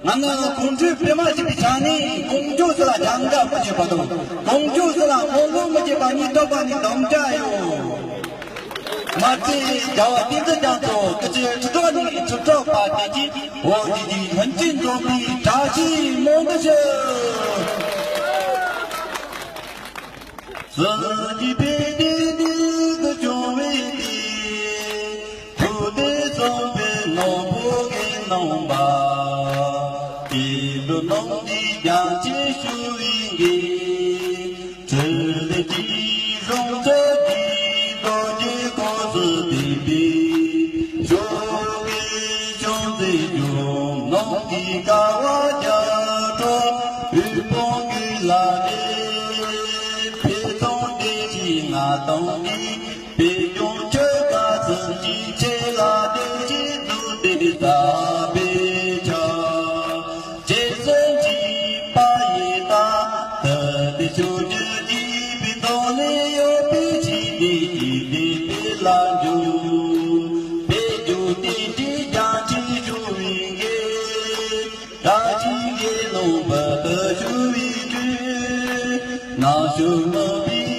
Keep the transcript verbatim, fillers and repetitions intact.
ང་ནི་གོམ་བགྲོད་སྤེལ་མ་བྱས་པའི་ཆ་ནས་ཀོང་ཇོ་ཟེར་ལ་སྦྱང་ག་མི་བྱེད་པ་དང་ཀོང་ཇོ་ཟེར་ལ་སྨོན་ལམ་མི་བྱེད་པ་གཉིས་ཐོབ་པ་ནི་དམ་བཅའ་ཡོད། མ་ཚད་རྒྱལ་བ་བསྟན་འཛིན་རྒྱ་མཚོ་སྐུ་ཚེ་ཁྲི་ཕྲག་ནས་ཁྲི་ཕྲག་བར་བརྟན་ཅིང་འོད་ཀྱི་ལྷུན་གྱིས་འཛོམས་པའི་བཀྲ་ཤིས་སྨོན་འདུན་ཞུ། སྲིད་ཀྱི་དཔལ་ལྡན་འདི་དུ་བྱུང་བའི་དུས། ཐུགས་དམ་བསམ་པའི་ནོར་བུ་གི་སྣང་བ། དེ་དུ་སྣང་གི་རྒྱ་ཆེ་ཞུ་བའི་དགེ། ཕྲིན་ལས་ཀྱི་རང་གྲོལ་གྱི་རྡོ་རྗེ་གོ་སི་ཏི་པའི། ཕྱོགས་ཀྱི་ཕྱོགས་མཛེས་ལྗོངས་ནང་གི་ཀ་བ་རྒྱ་གྲོགས་དབུལ་ཕོངས་ཀྱི་ལ་རེ་ཕེ་ཐོང་བདེ་སྐྱིད་ང་དང་གི་པད་སྐྱོང་ཆོས་དགའ་སུམ་ཅུའི་ཆེ་ལ་བདེ་སྐྱིད་འདུ་འདི་ས་པའི་ཆ། རྗེ་བཙུན་གྱི་པ་ཡི་ད་ད་དེ་ཆོས་རྒྱུད་ཀྱི་པའི་དོན་ལས་ཡོད་པའི་ཆིག་སྒྲིལ་གྱི་བདེ་པའི་ལ་འཇུག་པའི་རྒྱུ་དེ་འདྲའི་རྒྱ་ཆེ་ཞུ་བའི་དགེ། བཀྲ་ཤིས་དགེ་སློང་བུ་དུ་ཞུ་བའི་དུས། ནང་ཞུ་མི་བའི་